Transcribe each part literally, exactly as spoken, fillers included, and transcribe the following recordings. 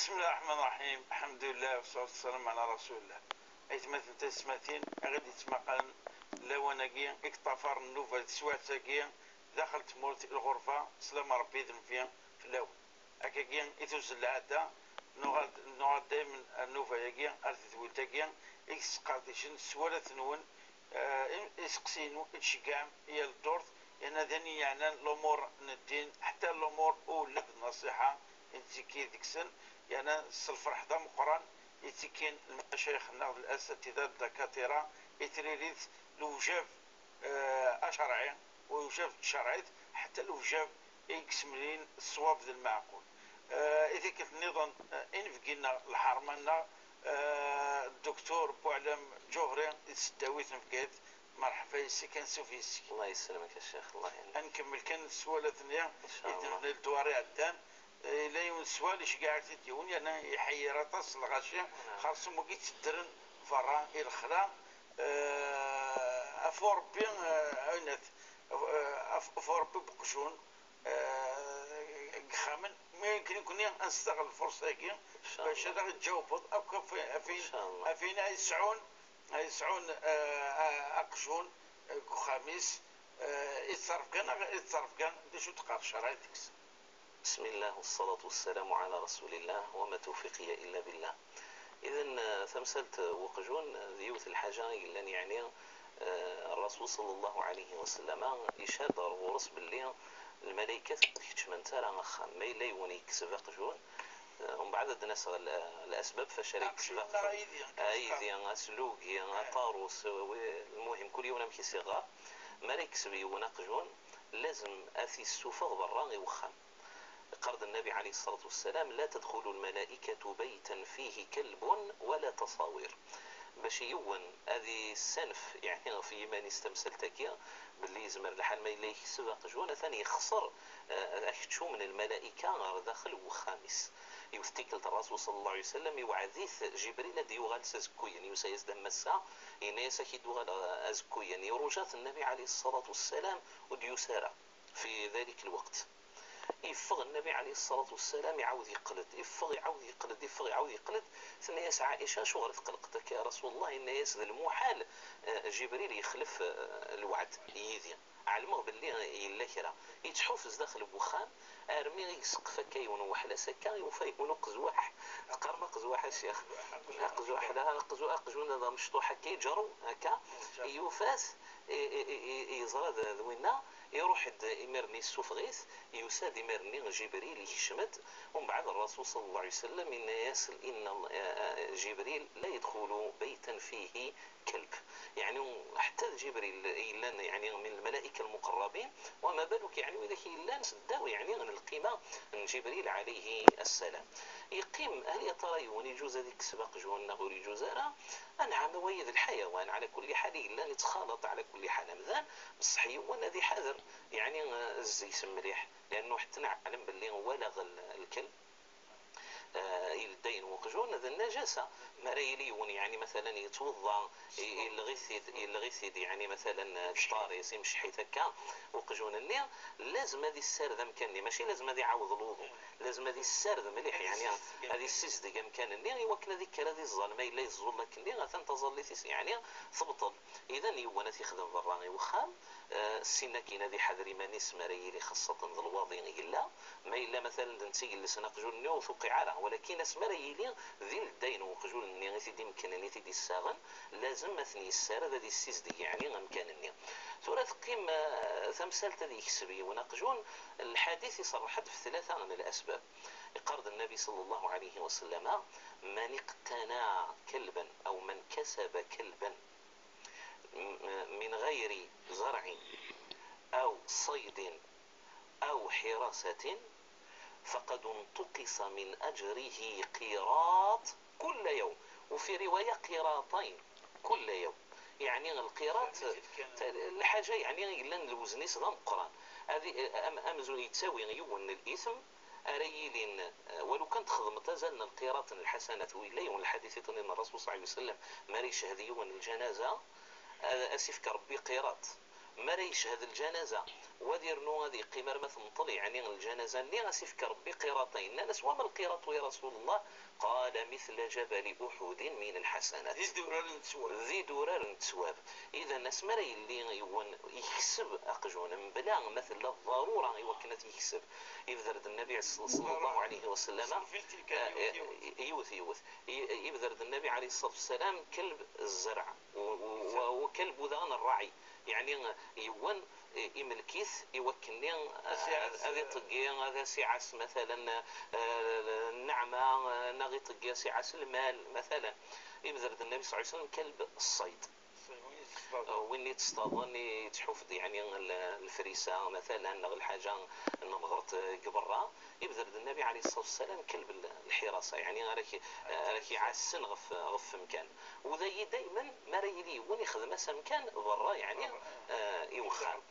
بسم الله الرحمن الرحيم. الحمد لله والصلاة والسلام على رسول الله. Aytmaten tayesmatin, aɣ-id-yettmaqalen lawan-agi i yeṭṭafaren nnuba di teswiɛt-agi daxel tmurt i lɣerba, sslam n Ṛebbi d nnbi fell-awen. Akkagi i tuzzel lɛada, nuɣal, nuɣal daymen ar nnuba-agi, ar tedwilt-agi i yesqerdicen s warraten-nwen, eh, i-, iseqsiyen i d-tceggɛem i yal ddurt, yerna d ayen yeɛnan lumuṛ n ddin, ḥetta lumuṛ ulac d nnṣiḥa i nettekki deg-sen, yerna s lferḥ d ameqqran i ttekkin lmacayix-nneɣ d lasatida d dakatira i tririt lewjab, eh, acerɛi, u lewjab n tcerɛit, ḥetta lewjab i yessemlilin ṣṣwab d lmeɛqul. Eh, i tikkelt nniḍen, eh, inebgi-nneɣ, lḥerma-nneɣ, eh, Dduktur Buɛlam Ǧuhri, i tesdawit n Bgayet, merḥba yes-k, ansuf yes-k. الله يسلمك يا شيخ، الله يهنيك. Ad nkemmel kan sswalat-nni إن شاء i الله. D-, d ddwar iɛeddan. Eh, yella yiwen sswal iceggeɛ-ak-t-id yiwen, yerna iḥeyyer aṭas n lɣaci, نعم. Xerṣum wigi tteddren berra i lexla, eh, af urebbi, eh, ɛinat, eh, af, af urebbi n uqjun, eh, deg yexxamen. Mi akken nekkni ad nestaɣel lfurṣa-agi, إن شاء الله. Bac ad aɣ-iǧawbeḍ akk af, af, إن شاء الله. Af ayen ay yesɛun, ay yesɛun, eh, a-, aqjun, eh, deg uxxam-is, eh, i ttṛebgan, neɣ i ttṛebgan, d acu d-teqqar ccṛeɛ deg-s? بسم الله والصلاة والسلام على رسول الله وما توفيقي إلا بالله. إذن, eh, tamsalt n uqjun, eh, d yiwet n lḥaǧa i yellan, yeɛni, eh, الرسول صلى الله عليه وسلم icad ɣer ɣur-s belli lmalaykat ur d-keččment ara axxam. Ma yella yiwen yekseb aqjun, eh, umbeɛd ad d-naseɣ l-, lasbab fac ara yekseb aqjun. Aydi, aslug, aṭarus, eh, wi-, lmuhim, kul yiwen amek i s-iɣɣar. Mi ara yekseb yiwen aqjun, lazem ad t-yessufeɣ berra i wexxam. Iqqar-d Nnabi ɛalayhi ṣṣalatu wassalam: لا تدخل الملائكة بيتا فيه كلب ولا تصاوير. Bac yiwen ad yessanef, yeɛni, ɣef yiman-is tamsalt-agi, belli yezmer lḥal ma yella yekseb aqjun, atan yexṣer, eh, akeččum n lmalayka ɣer daxel n wexxam-is. Yiwet tikkelt, Ṛṛasul ṣalla Llahu ɛalayhi wa sallam iwɛed-it Ǧibril ad d-yuɣal s azekkuyen, yusa-yas-d am ass-a, yenna-yas: "Ad k-id-uɣaleɣ azekkuyen." Iṛuja-t Nnabi ɛalayhi ṣṣalatu wassalam, ur d-yusi ara fi ذلك الوقت. Yeffeɣ Nnabi ɛalayhi ṣṣalatu wassalam, iɛawed yeqqel-d, iffeɣ, iɛawed yeqqel-d, iffeɣ, iɛawed yeqqel-d. Tenna-yas Ɛica: "Acuɣer i tqellqeḍ akka ya Rasul Llah?" Yenna-yas: "D lmuḥal, eh, Ǧibril yexlef, eh, lweɛd yid-i. Ɛelmeɣ belli yella kra." Yettḥufez daxel n wexxam, armi i yesseqef akka yiwen n weḥlas akka, yufa yiwen uqezwaḥ. Teqqarem aqezwaḥ a ccix? Aqezwaḥ, la, aqezw-, aqjun d amecṭuḥ akka, iǧerru akka, yufa-t, i, i, i, i, yeẓra d, d winna, iruḥ-d imir-nni, yessufeɣ-it, yusa-d imir-nni Ǧibril, yekcem-d, umbeɛd Ṛṛasul ṣalla Llahu ɛalayhi wa sallam yenna-yas: "إن ال-، آه، آه، جبريل لا يدخل بيتا فيه كلب." Yeɛni, ḥetta d Ǧibril yellan, yeɛni, من الملائكة المقربين, وما بالك, yeɛni, widak yellan seddaw, yeɛni, n lqima n Ǧibril ɛalayhi ssalam. Yeqqim, hal ya tara yiwen iǧuz ad yekseb aqjun neɣ ur iǧuz ara? Anɛam, wagi d lḥayawan, ɛla kulli ḥal, i yellan yettxalaḍ, ɛla kulli ḥal, amdan, beṣṣeḥ yiwen ad iḥader, yeɛni, eh, zzi-s mliḥ, liɛannu ḥetta neɛlem belli walaɣ l-, lkelb, eh, iledday n weqjun d nnajasa. Mi ara yili yiwen, yeɛni, matalan, yettweḍḍa, i-, yelleɣ-it-id, yelleɣ-it-id, yeɛni, matalan, eh, ṭṭar-is, imceḥ-it akka uqjun-nni, lazem ad issared amkan-nni, mačči lazem ad iɛawed lwuḍu, lazem ad issared mliḥ, yeɛni, ad issizdeg amkan-nni i wakken ad ikker ad iẓẓal. Ma yella yeẓẓul akkenni, atan taẓallit-is, yeɛni, tebṭel. Idan, yiwen ad t-ixdem berra i wexxam, eh, ssin akkin ad iḥader iman-is mi ara yili xaṣṣaten d lwaḍi i yella. Ma yella, matalan, d netta i yellsen aqjun-nni, ur tuqiɛ ara, walakin asmi ara yili d iledday n weqjun-nni i t-id-imeknen, i t-id-issaɣen, lazem ad ten-yessared, ad issizdeg, yeɛni, amkan-nni. Tura teqqim, eh, tamsalt ad yekseb yiwen aqjun, lḥadit iṣerreḥ-d f tlata n lasbab. Iqqar-d Nnabi ṣalla Llahu ɛalayhi wa sallam: "من اقتنى كلبا أو من كسب كلبا من غير زرع أو صيد أو حراسة فقد انتقص من أجره قيراط كل يوم، وفي رواية قيراطين كل يوم." Yeɛni lqirat, lḥaǧa, yeɛni, yellan lewzen-is d ameqqran. Ad i-, am-, amzun yettawi yiwen n litm ara yilin, eh, walu kan txedmeḍ azal n lqirat n lḥasanat, u yella yiwen lḥadit i d-nniḍen Ṛṛasul ṣalla Llahu ɛalayhi wa sallam, mi ara yeched yiwen lǧanaza, ad as-ifk Ṛebbi qirat. Mi ara yeched ljanaza, u ad irnu ad yeqqim arma temṭel, yeɛni ljanaza-nni, ad s-ifk Rebbi qiraṭayn. Nnan-as: "Wama lqiraṭu ya Rasul Allah?" Qala: "Mithla jabali Uḥudin min lḥasanat." D idurar n ttwab. D idurar n ttwab. Idan, asmi ara yelli yiwen yekseb aqjun, mebla ma tella ḍarura i wakken ad t-yekseb, ibder-d Nnabi s-, sallallahu alayhi wa sallam, yiwet, yiwet. I-, ibder-d Nnabi alayhi ṣṣalatu wassalam kelb zzerɛ, u, u, u, u kelb daɣen rraɛi. Yeɛni, yiwen, i-, imelk-it i wakkenni, ad, ad iṭeggi, ad as-iɛass, matalan, eh, nneɛma, eh, neɣ iṭeggi, as-iɛass lmal, matalan. Ibder-d Nnabi sallallahu alayhi wa sallam kelb ṣṣayd. Eh, win i tt-iṣṭaḍen, i tt-iḥuffed, yeɛni, l-, lefrisa, matalan, neɣ lḥaǧa n nnehṛt, eh, deg berra. Ibder-d Nnabi alayhi ṣṣalatu wassalam kelb l-, lḥirasa, yeɛni ara k-, ara k-iɛassen ɣef, ɣef wemkan. U dayi daymen, mi ara yili yiwen ixdem-as amkan berra, yeɛni, eh, i wexxam.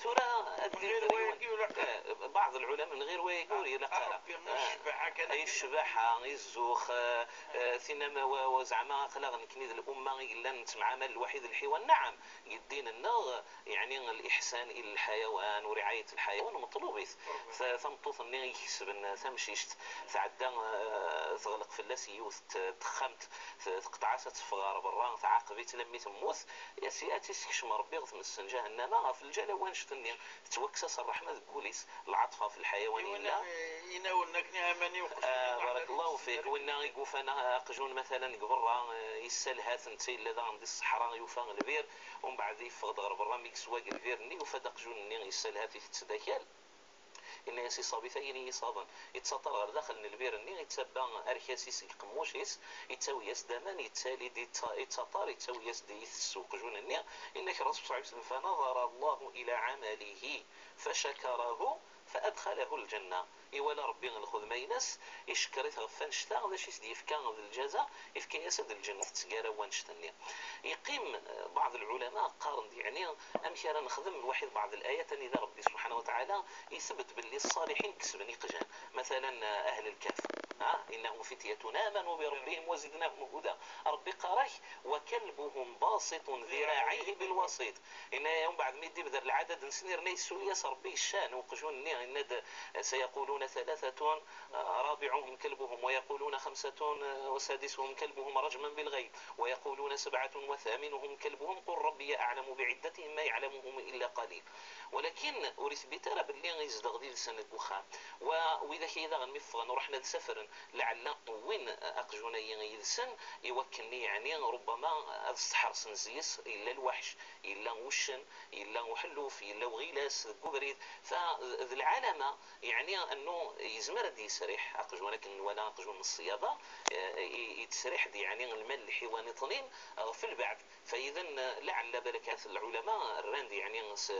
Tura ad d-ibder yiwen, eh, baɛḍ lɛulama, min ɣir wayagi ur ilaq ara. Eh, i ccbaḥa, i zzux, eh, eh, tinna ma wa, wa zeɛma aql-aɣ nekni d lumma i yellan nettemɛamal lwaḥid lḥiwan. Naɛam, deg ddin-nneɣ, yeɛni, liḥsan i lḥayawan u riɛayat lḥayawan meṭlubit. Ta-, tameṭṭut-nni i ikesben tamcict, tɛedda, eh, teɣleq fell-as yiwet n texxamt, t-, teqṭeɛ-as ad teffeɣ ɣer berra, tɛaqeb-itt lammi temmut, ad tt-, ad tt-isekcem Rebbi ɣer tmes n ǧahennama. Ɣef lǧal n wannect-nni, tettwakkes-as ṛṛeḥma deg wul-is, lɛaṭfa ɣef lḥayawan yella. Inawen akken i aman i uqjun. Ah, barakallahu fik. Winna i yufan aqjun, matalan, deg berra, eh, yessalha-t, netta yella daɣen di ṣṣeḥra, yufa lbir, umbeɛd yeffeɣ-d ɣer berra, mi yeswa deg lbir-nni, yufa-d aqjun-nni yessalha-t, itett-d akal. Yenna-yas i ṣṣabit: "Ayen i yi-ṣaḍen." Yettaṭṭar ɣer daxel n lbir-nni, yettabba arkas-is deg qemmuc-is, yettawi-yas-d aman, yettali-d, yetta-, yettaṭṭar, yettawi-yas-d, itess uqjun-nni. Yenna-k Rasul sallallahu alayhi wa sallam: "Fanadara Allahu ila amalihi fashakarahu fa adkhalahu ljanna." Iwala Rebbi lxedma-ines, icekkeṛ-it ɣef wannect-a, d acu i s-d-yefka d lǧaza, yefka-yas-d lǧennet, tettgara wannect-nni. Yeqqim, eh, baɛḍ lɛulama qqaren-d, yeɛni, amek ara nexdem lwaḥid baɛḍ layat anida Rebbi subḥanahu wa taɛala itbeddel belli ṣṣaliḥin kesben iqjan. Matalan, eh, ahl lkaf, ha? "Innahum fityatun amanu bi rabbihim wa zidnahum huda." Rebbi iqqar-ak: "Wa kalbuhum basitun dhiraɛayhi bil wasit." Yenna-, umbeɛd mi d-ibder lɛadad-nsen, yerna yessuli-yas Rebbi ccan i uqjun-nni, yenna-d: "Sayaquluna thalathatun, rabiɛuhum kalbuhum, wa yaquluna xamsatun, wa sadisuhum kalbuhum, rajman bil ghayb, wa yaquluna sabɛatun wa thaminuhum kalbuhum, qul rabbi a'lamu bi'iddatihim ma ya'lamuhum illa qalil." Walakin ur ithbit ara belli yezdeɣ did-sen deg uxxam. Wa widak-ayi daɣen mi ffɣen ruḥen ad safren, lɛella wwin aqjun-ayi yid-sen, i wakken, yeɛni, rubbama ad sseḥrsen zzi-s, yella lweḥc, yella uccen, yella uḥelluf, yella uɣilas deg ubrid. Fa d lɛalama, yeɛni, annu yezmer ad d-yesriḥ aqjun, akken nwala aqjun n ṣṣyada, eh, i-, yettesriḥ-d, yeɛni, lmal n lḥiwan iṭnin ɣef lbeɛd. Fa idan, lɛella balak at lɛulama rran-d, yeɛni, s,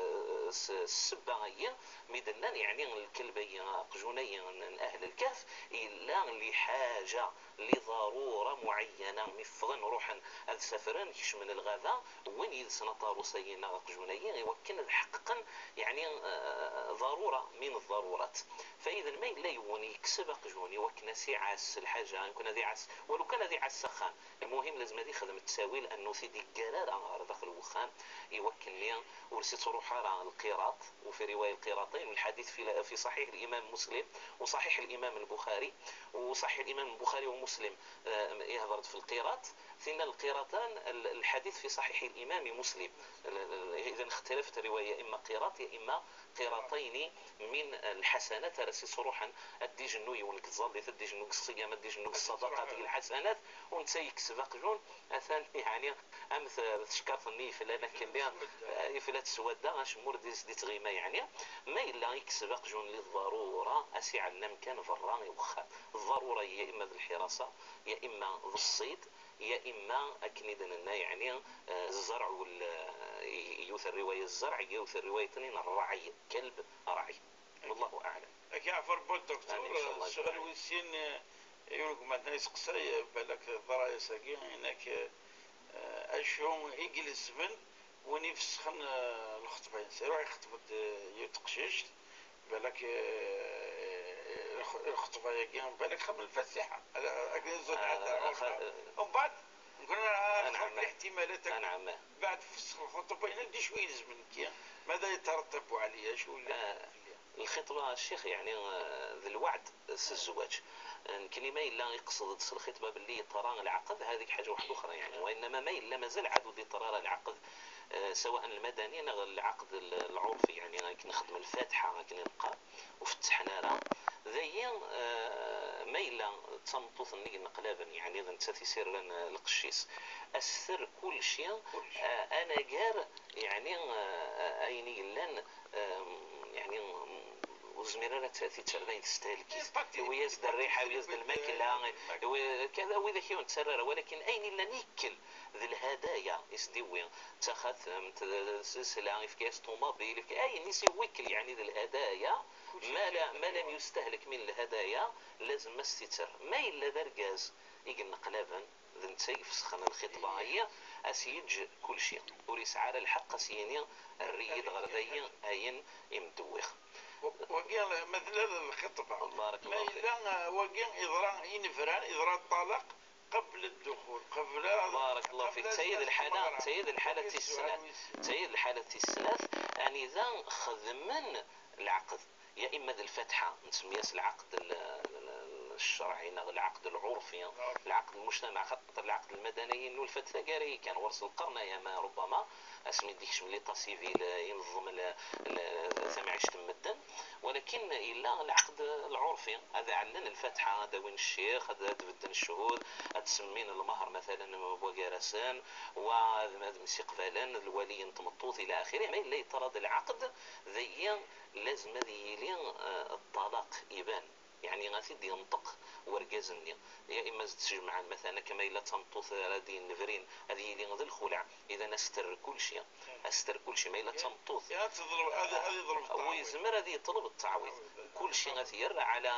s, s ssebba-ayi, mi d-nnan, yeɛni, lkelb-ayi, aqjun-ayi n, n ahl lkaf, yella liḥaǧa, liḍarura muɛeyyana, mi ffɣen ruḥen ad safren, kecmen lɣaba, wwin yid-sen aṭarus-ayi neɣ aqjun-ayi, i wakken ad ḥeqqeqen, yeɛni, eh, ḍarura min ḍarurat. Fa idan ma yella yiwen yekseb aqjun i wakken ad s-iɛass lḥaǧa, i wakken ad iɛass, walu kan ad iɛass s axxam, lmuhim lazem ad ixdem ttawil annu ur t-id-iggar ara ɣer daxel n uxxam, i wakken-nni ur s-ittruḥ ara lqiraṭ, وفي رواية القيراطين، والحديث في، في صحيح الإمام مسلم وصحيح الإمام البخاري، وصحيح الإمام البخاري ومسلم، eh, ihder-d f lqirat, tinna lqiratan, l-, الحديث في صحيح الإمام مسلم. L-, l-, إذن اختلفت الرواية، يا إما قيراط يا إما قيراطين من الحسنات, ara s-ittruḥen ad d-ijennu yiwen deg tẓallit, ad d-ijennu deg ṣṣiyam, ad d-ijennu deg ṣṣadaqa, deg lḥasanat, u netta yekseb aqjun, atan, yeɛni, am t-, tcekkart-nni yeflan akken-nni, eh, yefla teswadda, acemma ur d-, d-ittɣima, yeɛni. Ma yella yekseb aqjun li ḍḍarura, a s-iɛellem kan berra i wexxam. Ḍḍarura ya imma d lḥirasa, ya imma d ṣṣid, ya imma akken i d-nenna, yeɛni, eh, zzerɛ wal-, eh, yiwet n rriwaya zzerɛ, yiwet n rriwaya tnin rray, kalb rray. Wallahu aɛlam. Ad k-yeɛfu Rebbi a Duktur. Amin, inchallah. Sual wis sin, eh, i unegmat-nni yesteqsay, eh, balak teḍra-yas-agi, inek, eh, acu i ilezmen win ifesxen, eh, lxeṭba-ines? Iruḥ ixeṭeb-d, eh, yiwet teqcict, balak, eh, eh, lx-, lxeṭba-agi, balak xam lfatiḥa. Ala, akken i ẓẓu-, ah, lḥaǧa, ah, umbeɛd, Nekkni nɛerḍ akk liḥtimalat akk. Anɛam. Beɛd fesx lxuṭba, yella d acu ilezmen nekki? Mada yetṛetteb ɛlaya? Acu yella fell-i? Lxitba, a ccix, yeɛni, eh, d lweɛd s zzwaǧ. Eh, nekkni ma yella iqsed-d s lxitba belli yeṭra lɛaqed, هذيك حاجة وحدة أخرى، yeɛni, وإنما ma yella mazal ɛad ur d-yeṭra ara lɛaqed, eh, سواء المدني neɣ lɛaqed l-, lɛurfi, yeɛni, akken nxeddem lfatiḥa, akken i neqqar, ur fettḥen ara. Dayi, eh, ma yella d tameṭṭut-nni i yenneqlaben, yeɛni, d nettat i s-irran, eh, lqecc-is, a s-terr kulci, eh, anagar, yeɛni, eh, ayen i yellan, eh, yeɛni, ur tezmir ara ad t-, ad t-id-terr d ayen testahel-it. Iwwi-yas-d rriḥa, iwwi-yas-d lmakla, iwwi kada, widak ur nettarra ara, walakin ayen yellan ikkel d lhadaya i s-d-iwwi, d taxatemt, d lsesla, ifka-yas ṭumabil, ifka ayen i s-iwwi ikkel, yeɛni d lhadaya, ma la-, ma lam yustahlek min lhadaya, lazem a s-t-iterr. Ma yella d argaz i yenneqlaben, d netta i ifesxen lxitba-agi, a s-yeǧǧ kulci. Ur yesɛi ara lḥeqq a s-yini: "Err-iyi-d ɣer dayi ayen i m-d-wwiɣ." Wagi ma tella d lxitba. Barakallahu fik. Ma yella, eh, wagi yeḍra inebran, yeḍra ṭṭalaq qbel ddxul, qbel, barakallahu fik. Tayi d lḥala, tayi d lḥala tis snat. Tayi d lḥala tis snat, anida xedmen lɛaqed. Ya imma d lfatiḥa, nsemmi-as lɛaqed l-, l-, l-, lcerɛi, neɣ lɛaqed lɛurfi, lɛaqed lmujtamaɛ, xaṭer lɛaqed lmadani yenna lfat taggara-yi kan, ɣur-s lqern-aya ma rubbama, asmi d-ikcem l'état civil, eh, ineẓẓem l-, l-, tamɛict n medden, walakin yella lɛaqed lɛurfi, ad ɛellen lfatiḥa, ad awin ccix, ad, ad bedden cchuhud, ad semmin lmehr, matalen, n wagar-asen, wa ad, ad msiqbalen, d lwali n tmeṭṭut, ila axiri, ma yella yeṭra-d lɛaqed, dayi lazem ad yili, eh, ṭṭalaq iban, yeɛni ad t-id-yenṭeq wergaz-nni. Ya imma ad t-jemɛen, matalan, akka ma yella d tameṭṭut ara d-yennebrin, ad yili d lxulaɛ, idan a s-terr kulci, a s-terr kulci, ma yella d tameṭṭut. Ya, ad teḍleb, ad, ad yeḍleb ttɛawiḍ. Yezmer ad yeṭleb ttɛawiḍ. Kulci ad t-yerr ɛla,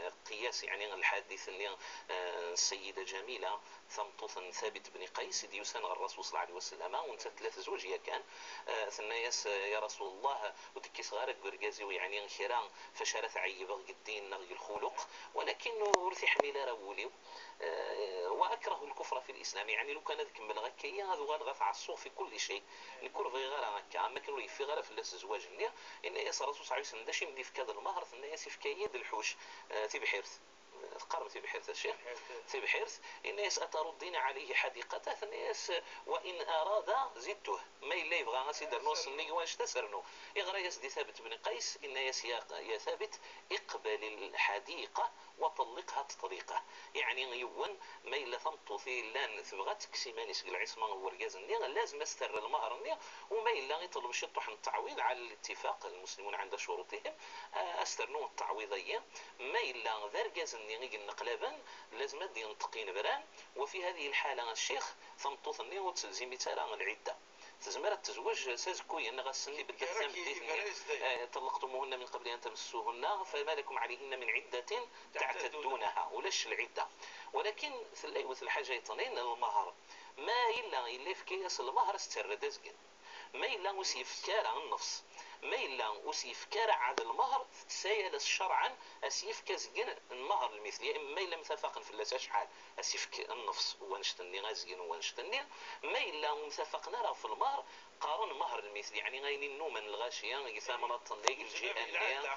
eh, qiyas, yeɛni lḥadit-nni, eh, n Ssayida Ǧamila, tameṭṭut n Thabit bni Qays, i d-yusan ɣer Rasul ṣalla Llahu ɛalayhi wa sallam, u nettat tella tezweǧ yakan, eh, tenna-yas, eh, ya Rasul Llah, ur d-kkiseɣ ara deg urgaz-iw, yeɛni kra f acu ara t-ɛeyybeɣ deg ddin neɣ deg lxuluq, walakin ur t-iḥmil ara wul-iw, eh, wa akrahu lkufra fi lislam, yeɛni lukan ad kemmleɣ akka-yi ad uɣaleɣ ad tɛeṣṣuɣ fi kulli cay, nekk ur bɣiɣ ara akka, am akken ur yeffiɣ ara fell-as zzwaǧ-nni, yenna-yas Rasul ṣalla Llahu ɛalayhi wa sallam: "D acu i m-d-ifka d lmehr?" Tenna-yas: "Ifka-yi-d lḥuc, eh, tibḥirt." Teqqarem tibḥirt, a ccix? Tibḥirt. Tibḥirt, yenna-yas: "Ataruddina ɛalayhi ḥadiqata?" Tenna-yas: "Wa in arada zidtuh." Ma yella yebɣa ad s-id-rnuɣ sennig wanect ad s-rnuɣ. Iɣra-yas-d i Thabit bni Qays, yenna-yas: "Ya, ya Thabit, iqbal lḥadiqa wa ṭelliqha ṭṭliqa." Yeɛni yiwen, ma yella tameṭṭut i yellan tebɣa ad tekkes iman-is deg lɛiṣma n wergaz-nni, lazem ad s-terr lmehr-nni, u ma yella iṭleb ciṭṭuḥ n ttɛewwiḍ, ɛala littifaq, lmuslimun ɛinda curuṭihim, a, a s-ternu ttɛewwiḍ-agi. Ma yella d argaz-nni i yenneqlaben, lazem ad d-yenṭeq inebran, wa fi hadihi lḥala, a ccix, tameṭṭut-nni ur tt-telzim-itt ara lɛidda. Tezmer ad tezweǧ s azekkuyen neɣ ass-nni, beddat tameddit-nni, eh, "طلقتموهن من قبل أن تمسوهن فما لكم عليهن من عدة تعتدونها." Ulac lɛidda. Walakin tella yiwet lḥaǧa yeṭnin, lmehr. Ma yella, yella yefka-yas lmehr, a s-terr d azgen. Ma yella ur s-yefka ara nnefs, ma yella ur s-yefka ara ɛad lmehr, tessayal-as ccerɛan a s-yefk azgen n mehr lmitl, ya ma yella mtafaqen fell-as acḥal, a s-yefk nnefs n wanect-nni, azgen n wanect-nni. Ma yella ur mtafaqen ara ɣef lmehr, qqaren mehr lmitl, yeɛni ayen i nnumen lɣaci deg tamnaḍt-nni, deg lǧiha-nni,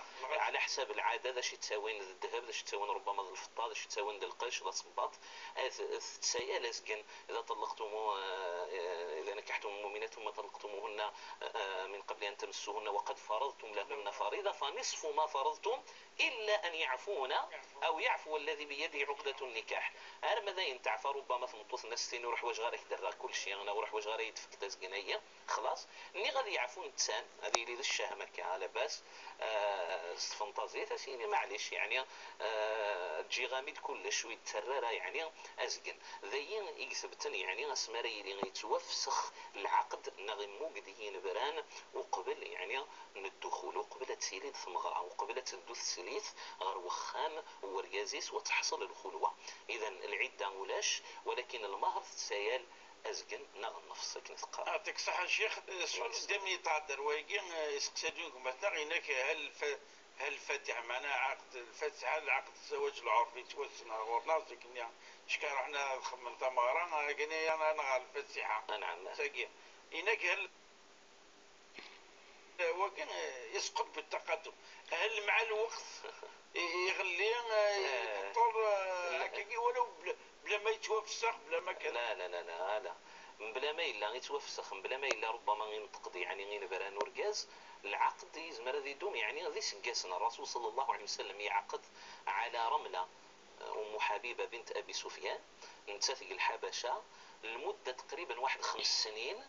ɛla ḥsab lɛada, d acu i ttawin d ddheb, d acu i ttawin rubbama d lfeṭṭa, d acu i ttawin d lqecc, d aṣebbaṭ, a t-, tessayal azgen. إذا طلقتم، آه، إذا نكحتم المؤمنات ثم طلقتموهن، آه، من قبل أن تمسوهن وقد فرضتم لهن فريضة فنصف ما فرضتم إلا أن يعفون أو يعفو الذي بيده عقدة النكاح. Arma d ayen teɛfa, rubbama tmeṭṭut-nni a s-tini: "Ur ḥwaǧeɣ ara ad k-d-rreɣ kulci, neɣ ur ḥwaǧeɣ ara ad yi-d-tefkeḍ azgen-agi, xlaṣ." Nniɣ ad yeɛfu nettan, ad yili d cchem akka, à la base, eh, s tfenṭazit, a s-yini: "Maɛlic, yeɛni, eh, ǧǧiɣ-am-id kullec, ur yettarra ara, yeɛni, azgen." D ayi i isebten, yeɛni, asmi ara yili yettwafsex lɛaqed neɣ immuged yinebran uqbel, yeɛni, n dduxul, uqbel ad tili d tmeɣra, uqbel ad teddu teslit ɣer wexxam n wergaz-is u ad teḥṣel lxulwa. Idan, lɛidda ulac, walakin lmehr tessayal azgen neɣ nnefs, akken teqqar. Yeɛṭik ṣṣeḥḥa, ccix. Ṣṣut daymi yettɛedda ar wayagi, eh, iseqsa-d gma-tneɣ, inak: "Hal fa-, hal fatiḥa, meɛna ɛaqd lfatiḥa, lɛaqd zzawaj lɛurfi yettwassen ɣur-neɣ zik-nni, Ckaṛ ḥna ad xemmen tameɣra, akken i aneɣ ɣer lfatiḥa. Anɛam. Tagi. Inak hel, wagi, eh, yesqeḍ bitaqadum. Hel mɛa lweqt, i-, iɣelli, eh, eh, ibeṭṭel, eh, akkagi, walaw bla, bla ma yettwafsex, bla ma kan. La, la, la, la, ala. Mebla ma yella yettwafsex, mebla ma yella rubbama inṭeq-d, yeɛni, inebra n urgaz, lɛaqd yezmer ad idum, yeɛni, d iseggasen. Ṛṛasul ṣalla Llahu ɛalayhi wa sallam yeɛqed ɛala Ramla, Ummu Ḥabiba bint Abi Sufyan, nettat deg Lḥabaca, lmudda taqriban waḥed xems snin,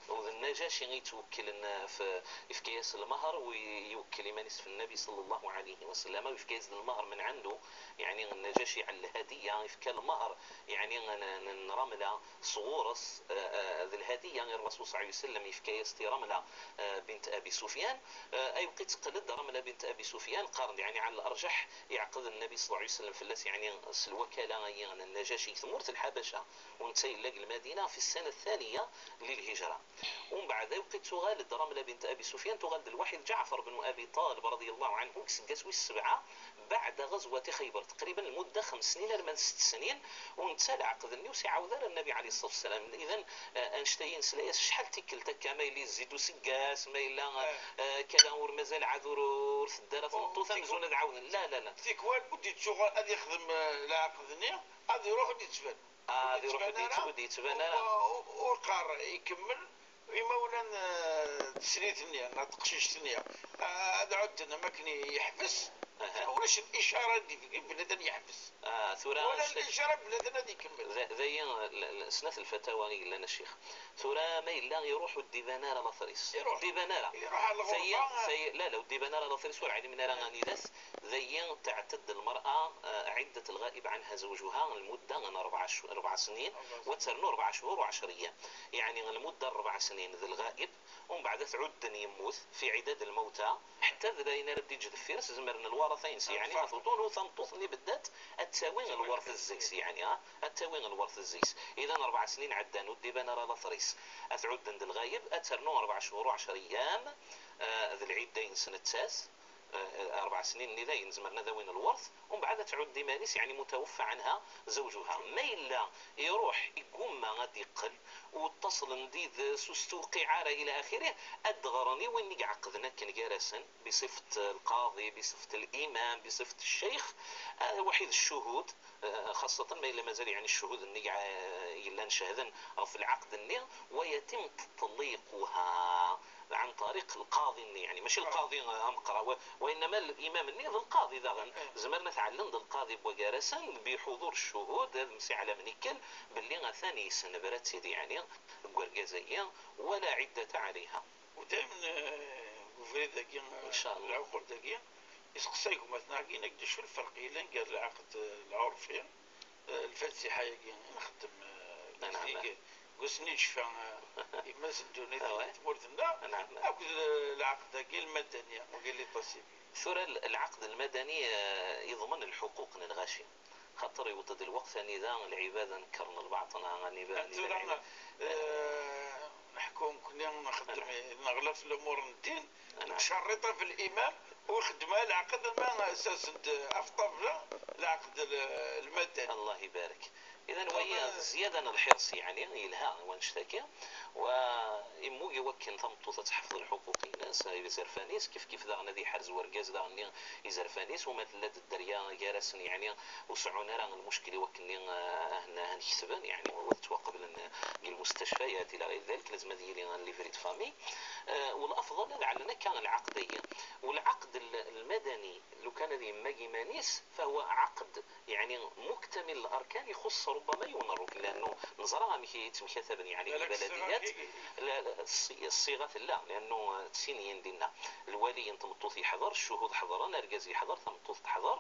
u d Nnajaci i yettwekklen f-, yefka-yas lmehr, u yewekkel iman-is f Nnabi ṣalla Llahu ɛalayhi wa sallam, u yefka-yas-d lmehr min ɛendu, yeɛni Nnajaci ɛla lhadiya, yefka lmehr, yeɛni n, n, n Ramla sɣur-s, eh, eh, d lhadiya i Ṛṛasul ṣalla Llahu ɛalayhi wa sallam, yefka-yas-t i Ramla, eh, bint Abi Sufyan. Eh, ayweq i teqqel-d Ramla bint Abi Sufyan? Qqaren-d, yeɛni, ɛala l-arjaḥ, iɛqed Nnabi ṣalla Llahu ɛalayhi wa sallam fell-as, yeɛni, s lwakala-agi n Nnajaci deg tmurt n Lḥabaca, u netta yella deg Lmadina fi ssana ttaniya lilhijra. Umbeɛd, ayweq i tuɣal-d Ramla bint Abi Sufyan? Tuɣal-d lwaḥi d Ǧaɛfar ben Abi Ṭalib, radiyallahu ɛanhu, deg useggas wis sebɛa, beɛda ɣazwati Xaybar, taqriban lmudda xems snin arma d sett snin, u netta lɛaqed-nni ur s-iɛawed ara Nnabi ɛalayhi ṣṣalatu wassalam. Idan, eh, annect-agi nesla-yas acḥal n tikkelt akka, ma yella yezzi-d useggas, ma yella, eh, kra ur mazal ɛad ur, ur tedda ara tmeṭṭut, amzun ad ɛawden. La, la, la. Tikwal ur d-yettuɣal ad yexdem, eh, lɛaqed-nni, ad iruḥ ur d-yettban. Ah, ad iruḥ ur d-yettban ara. Ur d-yettban ara. Ur, ur, ur qqar ikemmel. Imawlan, eh, n teslit-nni, neɣ teqcict-nni, eh, ad ɛudden am akken yeḥbes. Aha. Ulac licara i d-ibeggen bnadem yeḥbes. Ah, tura wala s-, licara bnadem ad ikemmel. Da-, dayi, l-, l-, snat lfatawa i yellan, a ccix. Tura ma yella iruḥ ur d-iban ara later-is. Iruḥ. Ur d-iban ara. Iruḥ ɣer lɣerba. Tayi, tayi, la, la, ur d-iban ara later-is, ur ɛlimen ara anida-t. Dayi تعتد المرأة, eh, عدة الغائب عنها زوجها, lmudda n rebɛa cc-, rebɛa snin, wa ternu rebɛa cchur u ɛecr iyam. Yeɛni lmudda n rebɛa snin d lɣaib, umbeɛd ad t-ɛudden yemmut, fi ɛidad lmawta, ḥetta d ayen ara d-iǧǧ deffir-s, zemren lwaṛata-ines, yeɛni ad t-uṭun, u tameṭṭut-nni beddat ad tawi lweṛt zzi-s, yeɛni, ha? Ad tawi lweṛt zzi-s. Idan rebɛa snin ɛeddan, ur d-iban ara later-is. Ad t-ɛudden d lɣaib, ad ternu rebɛa cchur u ɛecr iyam, eh, d lɛidda-ines nettat, eh, rebɛa snin-nni dayen zemren ad awin lweṛt, umbeɛd ad tɛudd iman-is, yeɛni متوفى عنها زوجها. Ma yella iruḥ, igumma ad d-iqqel, ur ttaṣlen d yid-s, ur s-tewqiɛ ara, ila axirih, ad d-ɣren i win i iɛeqden akken gar-asen, بصفة القاضي، بصفة الإمام، بصفة الشيخ, eh, واحد الشهود, eh, xaṣṣatan ma yella mazal, yeɛni, cchuhud-nni, eh, yellan cehden ɣef lɛaqed-nni, ويتم تطليقها عن طريق القاضي-nni, yeɛni, mačči lqaḍi, eh, ameqqran, wa-, وإنما الإمام-nni d lqaḍi daɣen. Zemren ad t-ɛellen d lqaḍi n wagar-asen, بحضور الشهود, ad msiɛlamen ikkel belli atan yesnebra-tt-id, yeɛni, deg urgaz-agi, ولا عدة عليها. U daymen, eh, deg ubrid-agi, eh, إن شاء الله. Lɛuqud-agi, iseqsa gma-tneɣ-agi, ad d-acu lferq yellan gar lɛaqed, eh, lɛurfi, eh, lfatiḥa-agi i nxeddem, eh, نعم. Deg, deg wass-nni i yecfa, eh, yemma-s n ddunit, ah ouais, di tmurt-nneɣ, نعم. Akked, eh, lɛaqed-agi lmadani, wagi les civil. Tura l-, lɛaqed lmadani, eh, yeḍmen lḥuquq n lɣaci. Xaṭer yewweḍ-d lweqt anida lɛibad ad nekkren lbaṭel, anida, anida tura, lɛibad, eh, neḥku nekkni nxeddem, neɣla f lumuṛ n ddin, ncerriṭ ɣef limam, u ixeddem lɛaqed, ma ssersen-d ɣef ṭṭabla lɛaqed l-, lmadani. Allah ibarek. Idan, wagi d zzyada n lḥiṛṣ, yeɛni, yelha wanect-agi. Wa immug i wakken tameṭṭut ad teḥfeḍ lḥuquq-ines, izerfan-is, kifkif daɣen ad iḥerz wergaz daɣen-nni izerfan-is, u ma tella-d dderya gar-asen, yeɛni, ur seɛɛun ara lmuckel i wakken-nni, eh, ad, ad ten-ketben, yeɛni, u ad ttwaqeblen deg lmustacfayat, ila ɣir dalik, lazem ad yili livret de famille. Eh, u lafḍel ad ɛellen akka lɛaqed-agi. U lɛaqed l-, lmadani, lukan ad yemmag iman-is, فهو عقد يعني مكتمل الأركان, ixuṣṣ ربما yiwen n rrukn, لأنه neẓra amek i yettemkataben, يعني, lbaladiyyat, la, la, ṣṣi-, ṣṣiɣa tella, لأنه d sin-yin dinna. Lwali n tmeṭṭut yeḥḍer, ccuhud ḥeḍren, argaz yeḥḍer, tameṭṭut teḥḍer,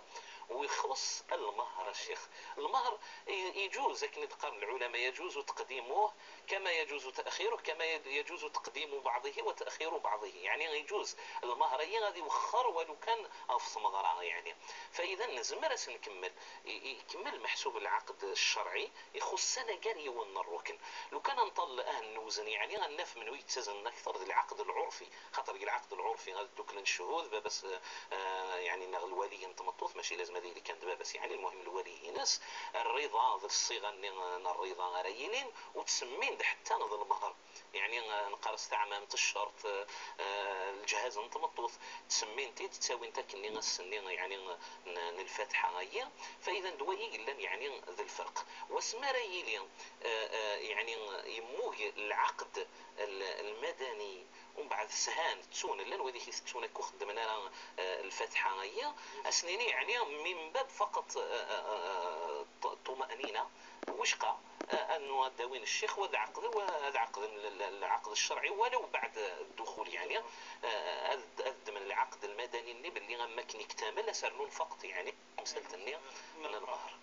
u ixuṣṣ lmehr, a ccix. Lmehr, i-, يجوز, akken i d-qqaren lɛulama, يجوز تقديمه كما يجوز تأخيره، كما يد-، يجوز تقديم بعضه وتأخير بعضه. يعني يجوز lmehr-agi ad iwexxer walu kan ɣef tmeɣra, يعني. فإذا nezmer ad s-nkemmel, i-, ikemmel meḥsub lɛaqed ccerɛi, ixuṣṣ anagar yiwen n rrukn. Lukan ad nṭall ad newzen, يعني, ad naf menhu yettazen akteṛ d lɛaqed lɛurfi. Xaṭer deg lɛaqed lɛurfi ad dduklen cchuhud, baba-s, eh, يعني, neɣ lwali n tmeṭṭut, mačči lazem yili kan d baba-s, yeɛni lmuhim lwali-ines, rriḍa d ṣṣiɣa-nni n rriḍa ara yilin, u ttsemmin-d ḥetta d lmehr. Yeɛni, eh, neqqar-as taɛmamt, ccerṭ, eh, eh, lǧehaz n tmeṭṭut, ttsemmin-t-id, ttawin-t akkenni ass-nni, yeɛni, n, n lfatiḥa-agi. Fa idan d wayi yellan, yeɛni, d lferq. Wasmi ara yili, eh, eh, yeɛni, yemmug lɛaqd l-, lmadani, umbeɛd shan, ttun, llan wid i t-itettun akk ur xeddmen ara, eh, lfatiḥa-agi, ad s-nini, yeɛni, min bab faqat, eh, eh, eh, ṭ-, ṭuma'nina, wicqa, eh, annu ad d-awin ccix, wa ad ɛeqden, wa ad ɛeqden l-, l-, lɛaqd ccerɛi, walaw beɛd dduxul, yeɛni, eh, ad, ad ddmen lɛaqd lmadani-nni belli am wakken iktamel, ad s-rnun faqat, yeɛni, tamsalt-nni n lmehr.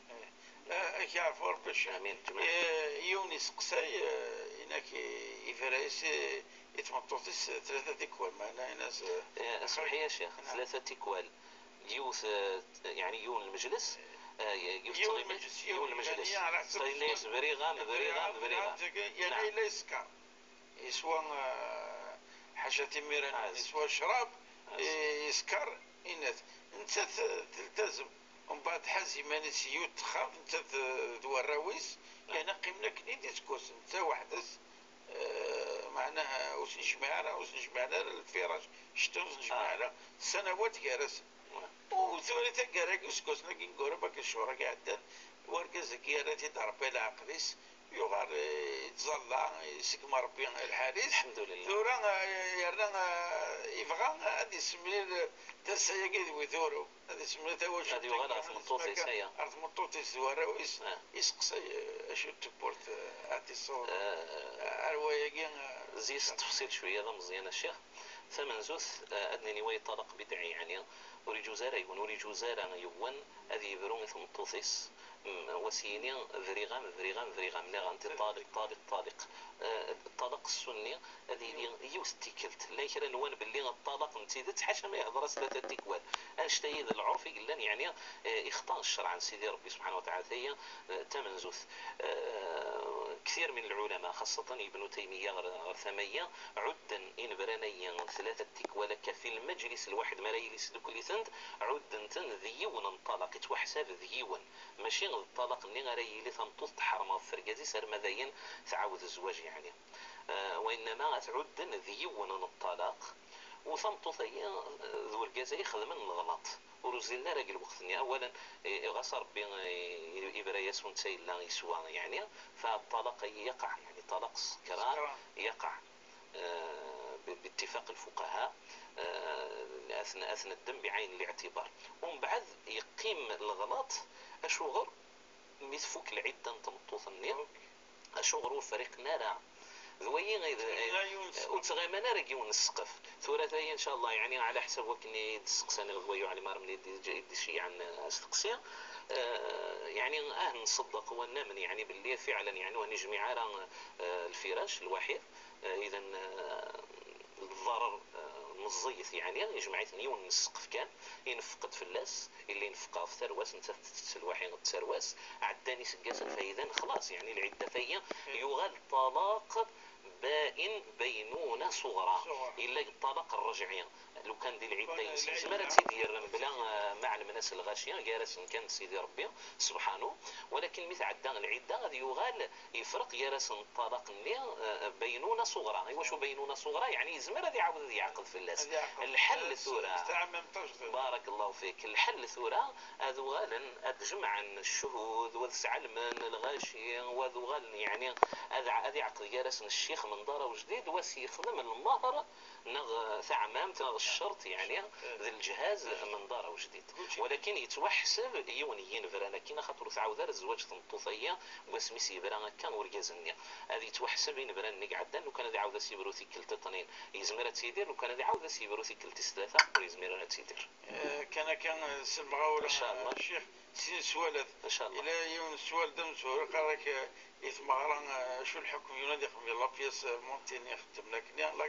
Eh, ad k-yeɛfu Rebbi a Ccix. Amin, ǧmeɛ. Eh, yiwen iseqsay, eh, inak i, ibra-yas i, i tmeṭṭut-is tlata tikwal, meɛna in-as, eh, eh, semḥ-iyi a Ccix, tlata tikwal. Yiwet, eh, yeɛni yiwen lmejles, eh, yiwet yiwen tɣimit, lmejles, yiwen yiwen lmejles. Yeɛni, ɛla ḥsab tɣimit, briɣ-am, briɣ-am, briɣ-am, briɣ-am. Yerna yella yeskeṛ. Yeswa, eh, ḥaca timira, ah, yeswa ccrab, ah, eh, yeskeṛ, inat. Nettat, eh, teltazem. Umbeɛd tḥaz iman-is yiwet texxamt, nettat, eh, d warraw-is, ah, yerna qqimen akken i d-iseggasen, netta weḥd-s, eh, meɛnaha ur s-nejmiɛ ara, ur s-nejmiɛ ara lfirac, ccetwa ur s-nejmiɛ, ah, ara, ssanawat gar-asen. Ah. U tura taggara-agi, useggasen-agi n Gurab, akken cchur-agi iɛeddan, wargaz-agi yerra-t-id Rebbi leɛqed-is, yuɣal, eh, yettẓalla, iseggem Rebbi lḥal-is. Lḥemdulillah. Tura, eh, yerna, eh, yebɣa ad yessemlil tasa-agi d wid uru. Ad yessemlil tawacult-agi, ad yuɣal ɣer tmeṭṭut-is, aya. Ɣer tmeṭṭut-is d warraw-is, ah, iseqsay, eh, acu n tewwurt, eh, ad d-iṣuḍ, eh, ar wayagi, eh, zi s ttefṣil cwiya d ameẓyan a ccix. Tamenzut, eh, ad nini wayi ṭṭalaq bidɛi, yeɛni ur iǧuz ara yiwen, ur iǧuz ara yiwen ad yebru i tmeṭṭut-is, mm, wa s-yini briɣ-am, briɣ-am, briɣ-am, niɣ anti ṭṭaliq, ṭṭaliq, ṭṭaliq. Eh, ṭṭalaq ssunni ad yili yiwet n tikkelt. Llan kra nwan belli ṭṭalaq n tidet, ḥaca ma yehder-as tlata tikwal. Annect-agi d lɛurf i yellan, yeɛni, eh, ixṭa ccreɛ n Sidi Rebbi subḥanahu wa taɛala. Tagi, eh, tamenzut. Eh, ktir min lɛulama, xaṣṣatan Ibnu Taymiya ɣer, ɣer tama-yi, ɛudden inebran-agi tlata tikwal akka fi lmaǧlis lwaḥed mi ara yili sdukkel-iten, ɛudden-ten d yiwen n ṭṭalaq, ittwaḥsab d yiwen. Mačči d ṭṭalaq-nni ara yili tameṭṭut teḥrem ɣef urgaz-is arma d ayen tɛawed zzwaǧ, yeɛni. Eh, wa innama ad t-ɛudden d yiwen n ṭṭalaq, u tameṭṭut-agi, eh, d urgaz-agi xedmen leɣlaṭ, ur uzzilen ara deg lweqt-nni. Awalen, eh, ɣas Rebbi, eh, ibra-yas u netta yella yeswa, yeɛni, fa ṭṭalaq-agi yaqa, yeɛni, ṭṭalaq s tekrar yaqa. Eh, bi-, bittifaq lfuqaha, eh, ad t-, ad t-neddem biɛayen liɛtibar. Umbeɛd yeqqim leɣlaṭ, acuɣer? Mi tfuk lɛidda n tmeṭṭut-nni, acuɣer ur friqen ara? D wayi i d, ur ttɣiman ara deg yiwen n ssqef. Tura tayi, ncallah, yeɛni, ɛla ḥsab wakken i d-steqsan lehwayu Ɛli Maram i d-, i d-iceyyɛen asteqsi. Eh, yeɛni, ah, nṣeddeq wa namen, yeɛni, belli fiɛlan, yeɛni, ur nejmiɛ ara, eh, lfirac lwaḥid. Eh, idan, eh, d ḍarer, eh, meẓẓiyet, yeɛni, yejmeɛ-iten yiwen n ssqef kan, ineffeq-d fell-as, illa ineffeq ɣef tarwa-s, nettat tettett lwaḥi d tarwa-s, ɛeddan iseggasen, fa idan xlaṣ, yeɛni lɛidda tayi, yuɣal ṭṭalaq bain, baynuna suɣra, suɣra. Illa ṭṭalaq rrejɛi, lukan di lɛidda-ines, yezmer ad tt-id-yerr mebla, eh, ma ɛelmen-as lɣaci, gar-asen kan d Sidi Rebbi, subḥanu, walakin mi tɛedda lɛidda, ad yuɣal yefreq gar-asen ṭṭalaq-nni, eh, baynuna suɣra. Iwacu baynuna suɣra? Yeɛni yezmer ad iɛawed ad yeɛqed fell-as. Ad yeɛqed fell-as, tura, s tɛemmamt tajdiṭ. Barakallahu fik. Lḥel tura, ad uɣalen ad jemɛen cchuhud, wa ad sɛelmen lɣaci, wa ad uɣalen, yeɛni, ad, ad iɛqed gar-asen ccix Menḍara Ujdid, wa ad s-yexdem lmehr neɣ taɛmamt, neɣ ccerṭ, yeɛni, d lǧehaz Menḍara Ujdid. Walakin yettwaḥseb yiwen n yinebran akkin, axaṭer ur tɛawed ara zzwaǧ tmeṭṭut-agi, wasmi s-yebra akka urgaz-nni. Ad yettwaḥseb inebran-nni iɛeddan, lukan ad iɛawed ad s-yebru tikkelt ṭnin, yezmer ad tidir, lukan ad iɛawed ad s-yebru tikkelt tis tlata, ur yezmir ara ad tidir. Eh, kan akka, eh, s lemɣawla, ncallah. Ccix, sin sswalat. Ncallah. Ila yiwen sswal d amezwaru, iqqar-ak, eh, i tmeɣra, eh, acu lḥukm yiwen ad ixdem di la pièce, eh, montée-nni ixeddem lakni, la, la,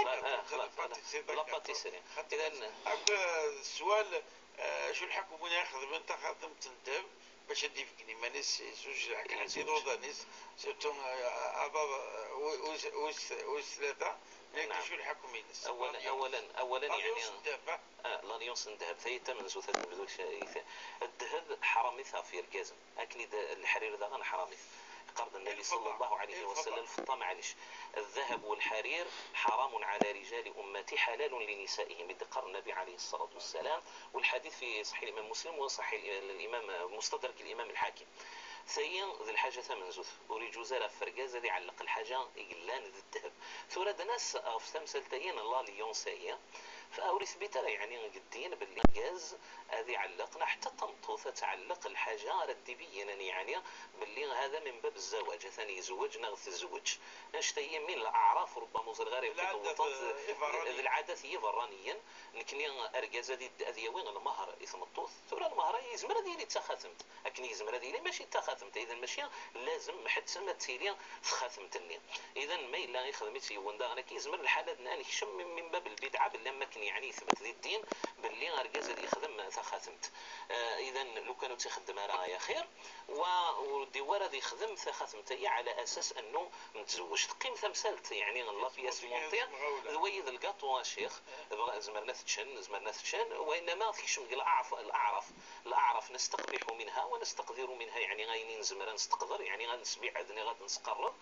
la, la, la pâtisserie, la pâtisserie. Idan, akk, eh, sswal, eh, acu lḥukm win ixedmen taxatemt n ddheb bac ad d-ibeggen iman-is, izuj lɛeknat iḍudan-is, surtout, eh, aḍad, eh, wis, wis, wis tlata, Nna-k d acu lḥukm-ines? Awal-, awalen, awalen, yeɛni, l'alliance n ddheb, ah, l'alliance n ddheb, tayi d tamenzut ad nebdu. Ddheb ḥaṛamit ɣef yergazen, akken i d leḥrir daɣen ḥaṛamit. Yeqqar-d Nnabi ṣalla Llahu ɛalayhi wa sallam, lfeṭṭa, maɛlic. الذهب والحرير حرام على رجال أمتي حلال لنسائهم, i d-yeqqar Nnabi ɛalayhi ṣṣalatu wa ssalam, والحديث في صحيح الإمام مسلم وصحيح الإمام مستدرك الإمام الحاكم. Tayi d lḥaǧa tamenzut, ur iǧuz ara ɣef urgaz ad iɛelleq lḥaǧa i yellan d ddheb. Tura d-nas ɣef tamsalt-ayi n l'alliance-ayi, fa ur ithbit ara, yeɛni, deg ddin belli argaz ad iɛelleq, neɣ ḥetta tameṭṭut ad tɛelleq lḥaǧa ara d-ibeynen, yeɛni, belli هذا من باب الزواج, atan yezweǧ neɣ tezweǧ. Annect-ayi min leɛraf, rubbama ur ẓriɣ ara d lɛadat, eh, iberraniyen. D lɛadat n yiberraniyen. Nekni argaz ad id-, ad yawi lmehr i tmeṭṭut. Tura lmehr-a yezmer ad yili d taxatemt. Akken yezmer ad yili mačči d taxatemt, idan mačči lazem, meḥttem ad tili txatemt-nni. Idan ma yella ixdem-itt yiwen daɣen akka, yezmer lḥal ad n-, ad nekcem min, min bab lbidɛa, belli am wakken yeɛni yethbet di ddin belli argaz ad yexdem taxatemt. Eh, idan lukan ur tt-ixeddem ara ay axir, wa ur d-iwwi ara ad yexdem taxatemt-ayi ɛla asas annu netzewweǧ. Teqqim tamsalt, yeɛni, n la pièce montée, d wayi d lgaṭu, a ccix. Bɣa-, zemren ad t-ččen, zemren ad t-ččen, wa innama tekcem deg leɛraf, leɛraf, leɛraf, نستقبح منها ونستقذر منها, yeɛni, ayen i nezmer ad nesteqder, yeɛni, ad nesbiɛed neɣ ad nesqerreb.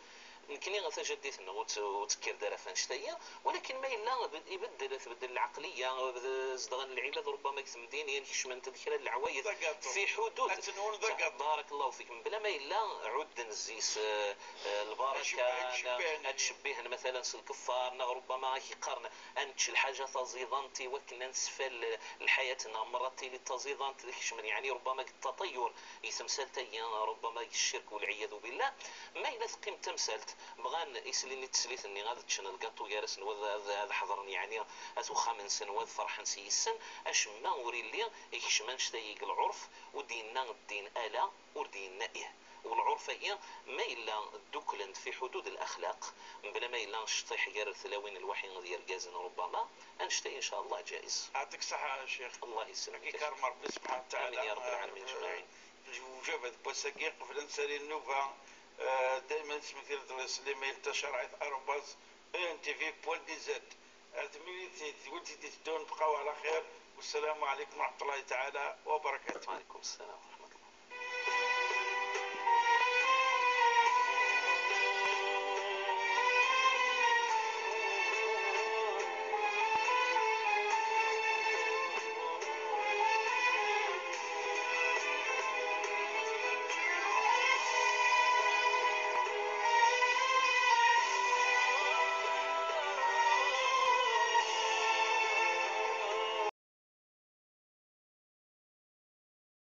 Nekni tajaddit-nneɣ ur tt-, ur tekkir-d ara ɣef annect-ayi, walakin ma yella bed-, ibeddel, tbeddel lɛeqliya, bed-, zedɣen lɛibad rubbama deg temdinin, kecmen-d kra n leɛwayed, tagaṭu, fi ḥudud. Ad tenwel d agaṭu. Barakallahu fik. Mebla ma yella ɛudden zzi-s, eh, eh, lbaraka, ad cebbihen, ad cebbihen, matalan, s lkeffar, neɣ rubbama ad k-qqaren ad nečč lḥaǧa taẓidant i wakken ad nesfal lḥayat-nneɣ merra tili d taẓidant, d kecmen, yeɛni, rubbama deg ttaṭayyur, i temsalt-ayi, rubbama deg ccirk, walɛiyadu billah. Ma yella teqqim tamsalt, bɣan isli-nni d teslit-nni ad ččen lgaṭu gar-asen, wa ad, ad, ad ḥeḍren, yeɛni, at uxxam-nsen, wa ad ferḥen s yis-sen, acemma ur illi ikcem annect-ayi deg lɛurf, ur d-yenna ddin ala, ur d-yenna ih. Walɛurf-ayi, ma yella dduklen fi ḥudud laxlaq, mebla ma yella cṭiḥ gar tlawin n lwaḥi d yergazen, rubbama, annect-ayi, ncallah, ǧaiz. Ɛṭik ṣṣeḥḥa a ccix. Allah yesselmek. Ad k-ikerrem Rebbi subḥanahu wa taɛala. Amin ya Rabbal ɛalamin, eh, ajmaɛin. Lǧawab n wass-agi, qbel ad nsali nnuba, eh, dayman nesmekti-d leslimayel tacerɛit arobase E N T V point D Z. Ar tmilit, d wid i d-iteddun, bqaw ɛla xir. Wassalamu ɛalaykum wa raḥmatullahi taɛala wa barakatuh. Wa ɛalaykum ssalam.